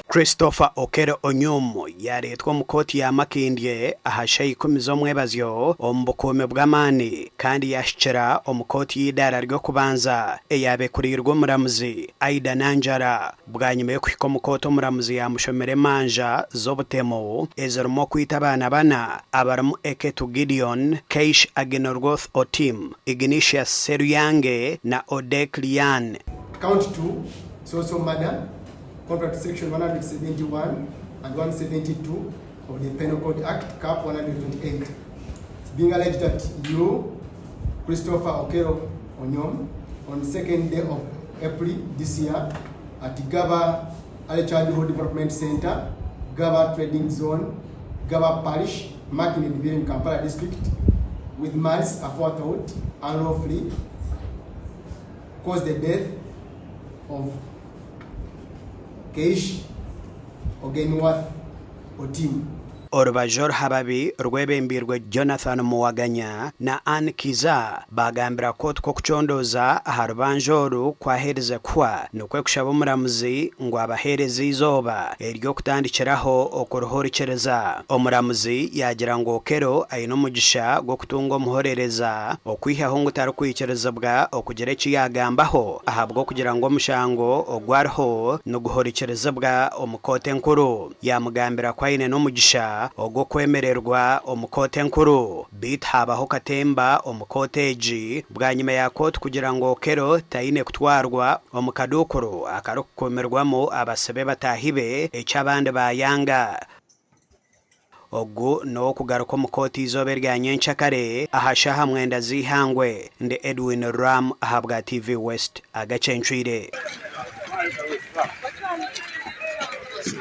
Christopher Okello Onyum yaareetwa omu kooti ya Makindye aha shaaha ikumi z'omwebazyo omu bukuumi bw'amaani kandi yaahikira omu kooti y'eidaara ry'okubanza eyaaba ekuriirwe omuramuzi Aidah Nanjala. Bwanyima y'okuhika omu kooti omuramuzi yaamushomera emanja z'obutemu ezirimu okwita abaana bana abarimu Eketu Gideon, Keish Agenorwoth Otim, Ignatius Sseruyange na Odek Lian. Count 2, Social Murder, Contract Section 171 and 172 of the Penal Code Act, Cap 128. It's being alleged that you, Christopher Okello Onyum, on 2nd day of April this year at Gaba Early Childhood Development Center, Gaba Trading Zone, Gaba Parish, Makindye Division, Kampala District, with malice aforethought, unlawfully caused the death of Keish Ogenworth Otim. Orubaju oruhababi rwebembeirwe Jonathan Muwaganya na Anne Kiiza baagambira kooti ku okucondooza aha rubanja oru kwaherize kuhwa nikwo kushaba omuramuzi ngu abaheereze eizooba ery'okutandikiraho okuruhurikiriza. Omuramuzi yaagira ngu Okello aine omugisha gw'okutunga omuhorereza okwihaho ngu tarikwikirizibwa okugira eki yaagambaho ahabw'okugira ngu omushango ogu ariho niguhurikirizibwa omu kooti enkuru. Yaamugambira ku aine n'omugisha ogw'okwemererwa omu kooti enkuru. Beitu haabaho katemba omu kooti egi bwanyima ya kooti kugira ngu Okello taine kutwarwa omu kaduukuru akarikukuumirwamu abasibe bataahi be eki abandi baayanga. Ogu n'ow'okugaruka omu kooti eizooba erya nyenkyakare aha shaaha mwenda z'eihangwe. Ndi Edwin Ram ahabwa TV West. Agacencwire.